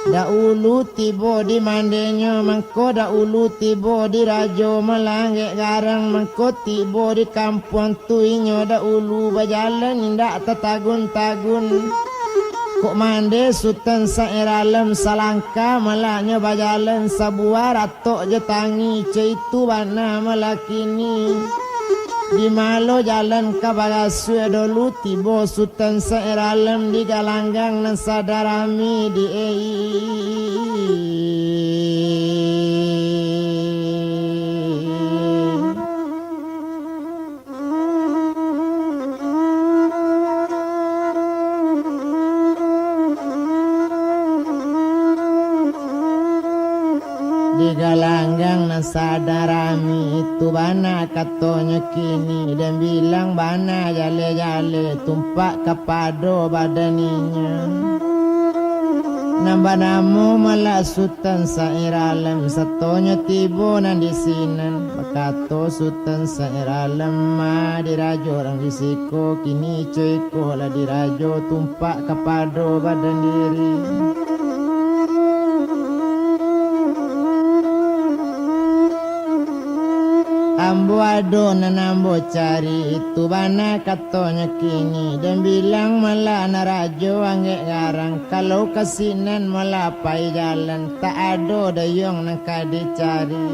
Daulu tibo di mandenyo, mangko daulu tibo di Rajo Malah Anggek Garang, mangko tibo di kampuang tu inyo daulu bajalan indak tatagun-tagun. Kok mande Sutan Sair Alam salangkah, malah nyo bajalan sabuah ratok jo tangi, caitu bana malah kini. Di malo jalan ka bagasuak dolu, tibo Sutan Sair Alam di galanggang nan sada rami di Di galanggang nan sada rami, itu bana katonyo kini, den bilang bana jale-jale, tumpak kapado badan inyo. Nan banamo malah Sutan Sair Alam, satonyo tibo nan di sinan, bakato Sutan Sair Alam, ma dirajo urang di siko, kini co iko lah dirajo, tumpak kapado badan diri. Ambo ado nan ambo cari, itu bana katonyo kini, den bilang malah nan Rajo Anggek Garang, kalau ka sinan malah pai jalan, tak ado dayuang nan ka dicari.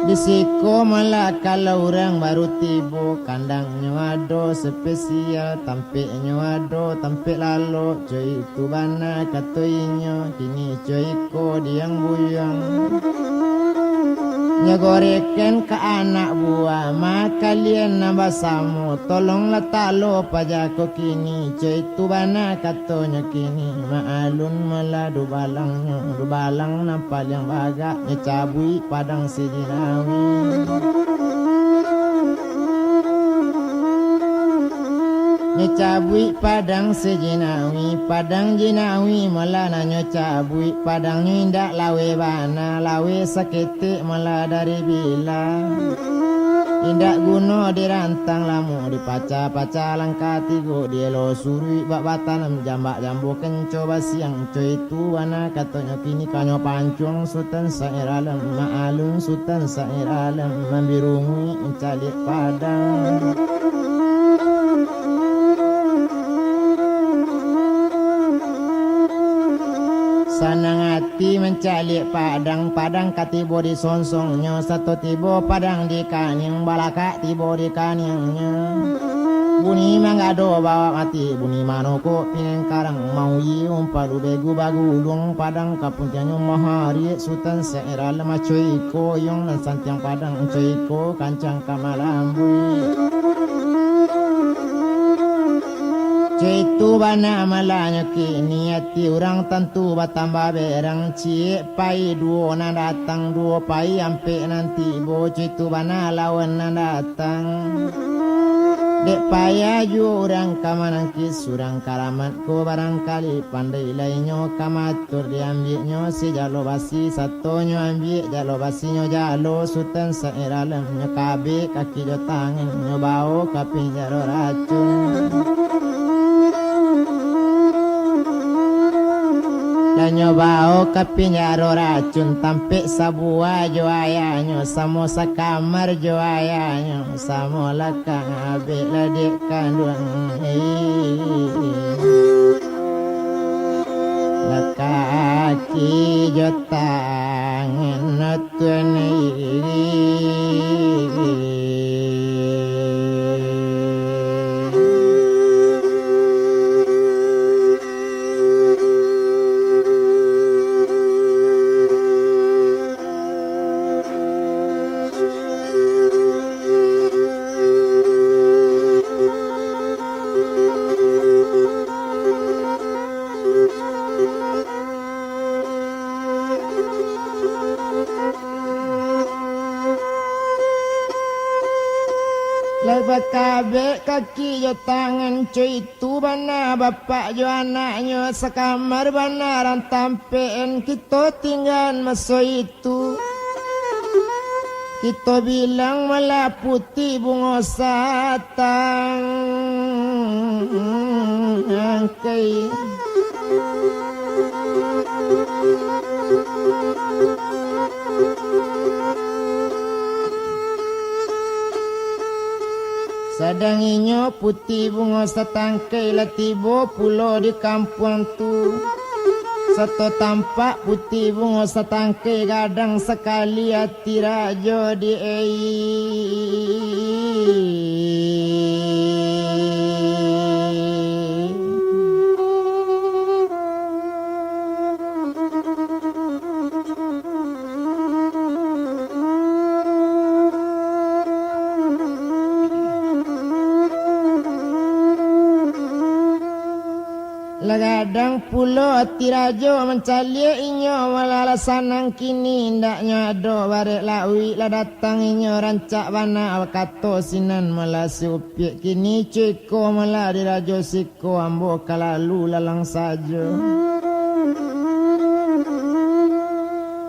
Di siko malah kalau urang baru tibo, kandangnyo ado spesial, tampeknyo ado tampek lalok, co itu bana kato inyo, kini co iko diang buyuang. Nyo gorekan ka anak buah, ma kalian nan basamo, tolonglah talo paja ko kini, co itu bana katonyo kini, ma alun malah dubalangnyo, dubalang nan paliang bagak, nyo cabuik padang sijinawi. Nyo cabuik padang sajinawi, padang jinawi malah nan nyo cabuik, padangnyo indak laweh bana, laweh saketek malah dari bilah. Indak guno dirantang lamo, dipacah-pacah langkah tigo, dielo suruik bak batanam, jambak jambo kenco basiang, co itu bana katonyo kini kanyo pancuang Sutan Sair Alam, maalun Sutan Sair Alam, mambirunguik mancaliak padang. Sanang ati mancaliak padang, padang ka tibo di songsongnyo, sato tibo padang di kaniang, balakak tibo di kaniangnyo. Bunyi manggado bawak mati, bunyi manokok pinggan karang, mauyi umpadu begu bagulung, padang ka puntiangnyo mahariak, Sutan Sair Alam maco iko, yang nan santiang padang co iko, kancang ka malambuik. Co itu bana malahnyo kini, ati urang tantu batambah berang, ciek pai duo nan datang, duo pai ampek nan tibo, co itu bana lawan nan datang. Dek payah juo urang ka manangkis, surang karamat ko barangkali pandai, lai nyo ka matur diambiaknyo si jalo basi, sato nyo ambiak jalo basinyo jalo, Sutan Sair Alam nyo kabek kaki jo tangan, nyo bao ka pinjaro racun. Lah nyo bao ka pinjaro racun, tampek sabuah jo ayahnyo, samo sakamar jo ayahnyo, samo lah ka ngabek lah dek kanduang. Lah kaki jo tangan. Lah bakabek kaki jo tangan, co itu bana bapak jo anaknyo, sakamar bana rang tampek-an, kito tinggaan maso itu. Kito bilang malah putiah bungo satangkai. Sadang inyo putiah bungo satangkai lah tibo pulo di kampuang tu. Sato tampak putiah bungo satangkai, gadang sakali ati rajo di ai. Lah gadang pulo ati rajo mancaliak inyo, malah lah sanang kini, indaknyo ado barek lauik, lah datang inyo rancak bana bakato sinan, malah si upiak kini, co iko malah di rajo si ko, ambo ka lalu lalang sajo.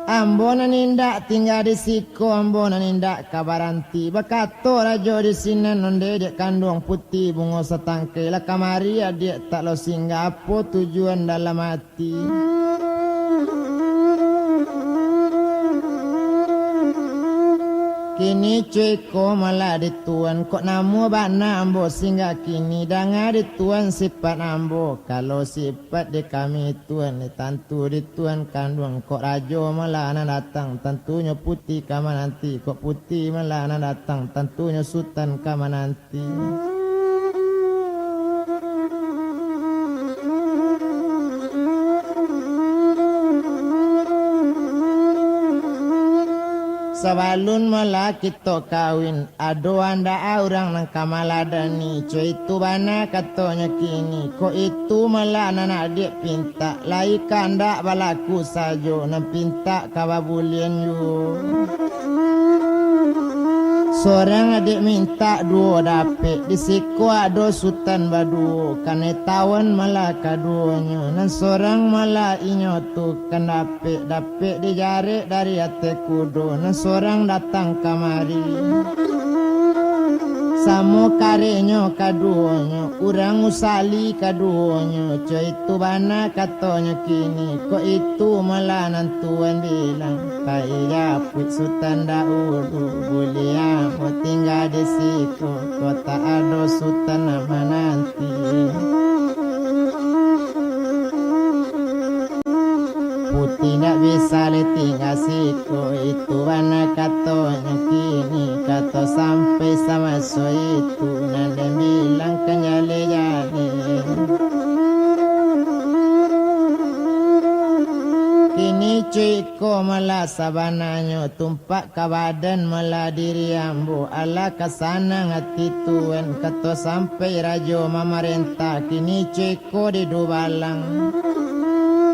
Ambo nan indak tingga di siko, ambo nan indak ka baranti. Bakato rajo di sinan, ondeh dek kanduang putiah bungo satangkai, lah kamari adiak tak lo singgah, apo tujuan dalam ati? Kini co iko malah di Tuan, kok namuah bana ambo singgah kini, danga di Tuan sipat ambo, kalau sipat di kami Tuan, tantu di Tuan kanduang, kok rajo malah nan datang, tantunyo putiah ka mananti, kok putiah malah nan datang, tantunyo sutan ka mananti. Sabalun malah kito kawin, ado andak urang nan ka maladani, co itu bana katonyo kini, kok itu malah nan adiak pintak, lai kandak balaku sajo, nan pintak ka babulian juo. Sorang dek mintak duo dapek, di siko ado sutan baduo, kanai tawan malah kaduonyo, nan sorang malah inyo tu kan dapek, dapek dijarek dari ateh kudo, nan sorang datang kamari. Samo kareknyo kaduonyo, urang usali kaduonyo, co itu bana katonyo kini, kok itu malah nan tuan bilang, pai japuik sutan dahulu, buliah mo tingga di siko, kok tak ado sutan nan mananti. Puti ndak bisa lai tingga siko, itu bana katonyo kini, kato sampai samaso itu, nan den bilang kan jaleh-jaleh. Kini cuik ko malah sabananyo, tumpak ka badan malah diri ambo, alah ka sanang ati tuan, kato sampai rajo mamarentah, kini cuik ko di Dubalang.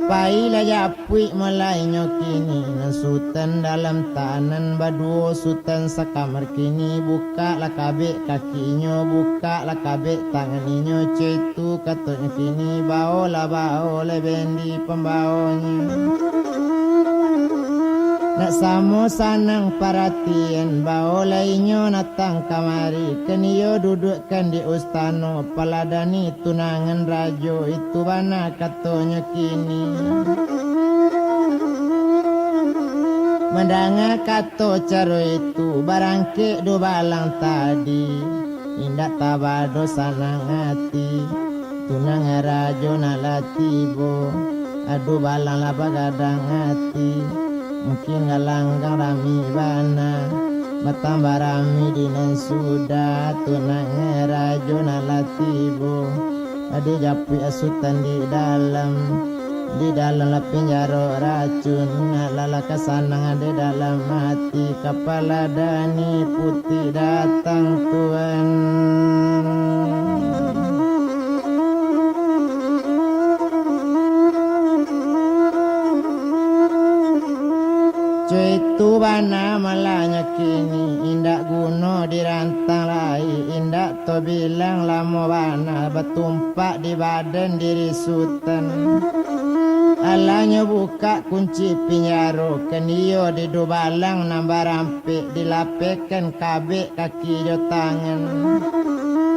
Pailah japuik malah inyo kini, nan sutan dalam tahanan baduo, sutan sakamar kini, bukaklah kabek kakinyo, bukaklah kabek tangan inyo, co itu katonyo kini, baolah, baolah bendi pambaonyo. Nak samo sanang paratian, baolah inyo datang kamari, kan iyo duduakkan di ustano, paladani tunangan rajo, itu bana katonyo kini. Mandanga kato caro itu, barangkek Dubalang tadi, indak tabado sanang ati. Tunangan rajo nan lah tibo, Dubalang lah bagadang ati. Mungkin galanggang rami bana, batambah rami di nan sudah. Tunangan rajo nan lah tibo, ado japuik sutan di dalam, di dalam lah pinjaro racun. Alah, lah ka sanang di dalam ati, ka paladani puti datang tuan. Co itu bana malahnyo kini, indak guno dirantang lai, indak tabilang lamo bana, batumpak di badan diri sutan. Alah nyo bukak kunci pinjaro, kan iyo di Dubalang nan barampek, dilapehkan kabek kaki jo tangan.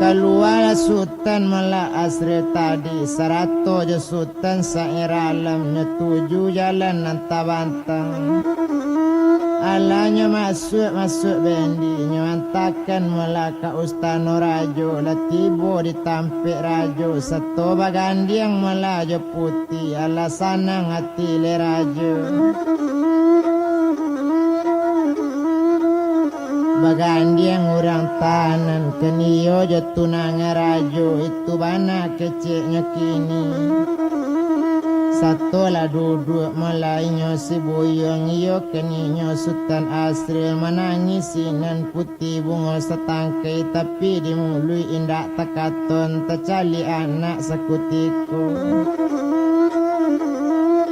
Kalualah sutan malah Asril tadi, sarato jo sutan Sairalam, nyo tuju jalan nan tabantang. Alah nyo masuak-masuak bendi, nyo antakan malah ka ustano rajo, lah tibo di tampek rajo, sato bagandiang malah jo puti, alah sanang ati lai rajo. Bagandiang urang tahanan, kan iyo jo tunangan rajo, itu bana keceknyo kini. Sato lah duduak malah inyo si buyuang, iyo kan inyo Sutan Asril, manangih sinan puti bungo satangkai, tapi di muluik indak takaton, tacaliak anak sakutiko.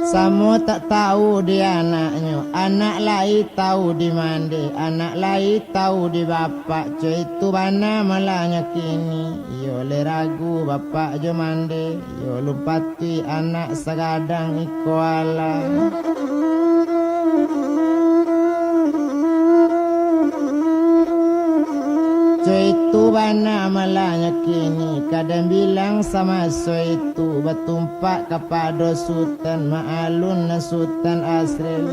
Samo tak tahu di anaknyo, anak lai tahu di mande, anak lai tahu di bapak, co itu bana malahnyo kini. Iyo lai ragu bapak jo mande, iyo lumpatuik anak sagadang iko alah. Co itu bana malahnyo kini, kadang bilang samaso itu, batumpak kapado Sutan Ma'alun, Sutan Asril.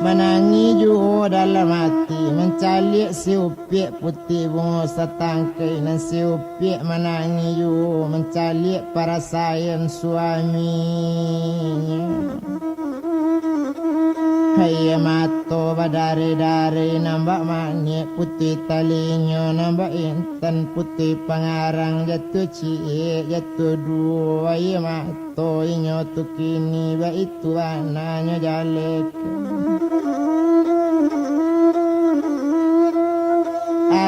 Manangih juo dalam ati, mancaliak si upiak puti bungo satangkai, nan si upiak manangih juo mancaliak parasaian suaminyo. Aia mato badareh-dareh, nan bak manik puti talinyo, nan bak intan puti pangarang, jatuah ciek, jatuah duo, aia mato inyo tu kini, baitu anaknyo jaleh.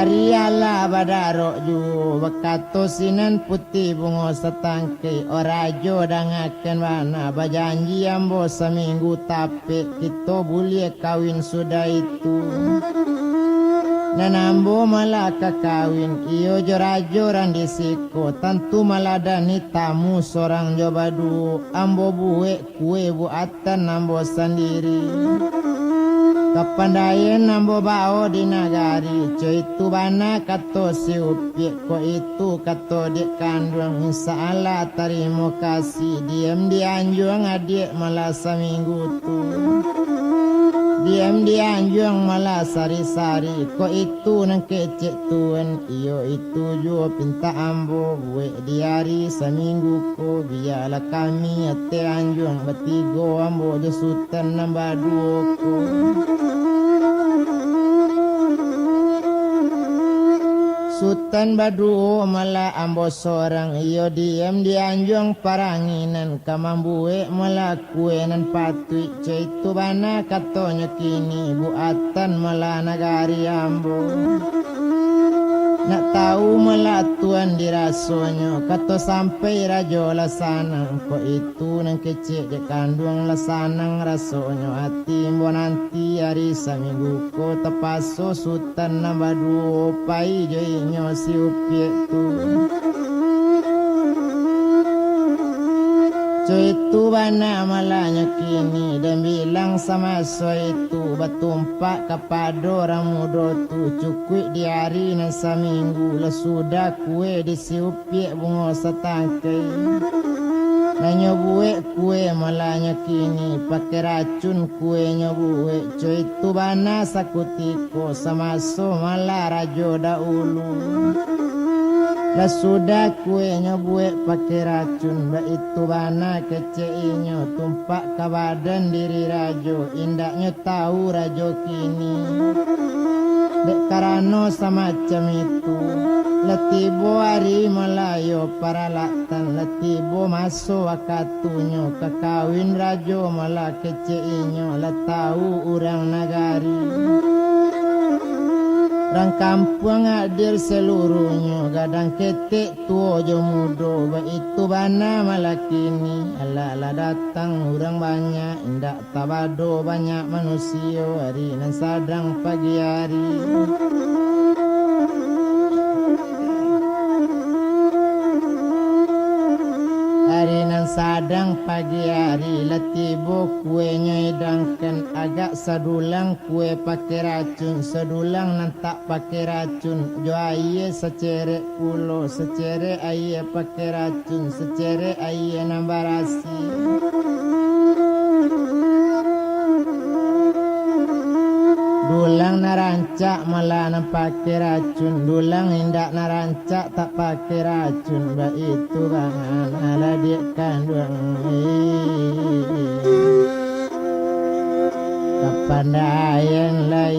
Ari alah badarok juo, bakato sinan Puti Bungo Satangkai, "O Rajo, dangakan bana, bajanji ambo saminggu tapek kito buliah kawin sudah itu. Nan ambo malah ka kawin, iyo jo rajo rang di siko, tantu maladani tamu sorang jo baduo, ambo buek kue buatan ambo sandiri. Kapandaian ambo bao di nagari, co itu bana kato si Upiak, ko itu kato dek kanduang, insya Allah tarimo kasih, diam di anjuang adiak malah saminggu tu. Diam di anjuang malah sari-sari, ko itu nan kecek tuan, iyo itu juo pintak ambo buek di ari saminggu ko, bialah kami ateh anjuang batigo, ambo jo Sutan nan baduo ko. Sutan baduo malah ambo sorang, iyo diam di anjuang paranginan, ka mambuek malah kue nan patuik, co itu bana katonyo kini, buatan malah nagari ambo. Nak tahu malah tuan dirasonyo, kato sampai rajo lah sanang, ko itu nan kecek dek kanduang lah sanang rasonyo, ati ambo nanti ari saminggu ko, tapaso Sutan nan baduo pai jo inyo si Upiak tu. Co itu bana malahnyo kini, dan bilang samaso itu, batumpak kapado urang mudo tu, cukuik di ari nan saminggu, lah sudah kue di si Upiak Bungo Satangkai. Nan nyo buek kue malahnyo kini, pakai racun kue nyo buek, co itu bana sakutiko, samaso malah rajo dahulu. Lah sudah kue nyo buek pakai racun, baitu bana kecek inyo, tumpak ka badan diri rajo, indaknyo tahu rajo kini. Dek karano samacam itu, lah tibo ari malayo paralatan, lah tibo maso wakatunyo, ka kawin rajo malah kecek inyo, lah tahu urang nagari. Rang kampuang hadir saluruhnyo, gadang ketek tuo jo mudo, baitu bana malah kini, alah lah datang urang banyak, indak tabado banyak manusio, ari nan sadang pagi ari. Ari nan sadang pagi ari, lah tibo kuenyo idangkan, agak sadulang kue pakai racun, sadulang nan tak pakai racun, jo aia sacerek pulo, sacerek aia pakai racun, sacerek aia nan barasiah. Dulang nan rancak malah nan pakai racun, dulang indak nan rancak tak pakai racun, baitu bana lah dek kanduang. Kapandaian lai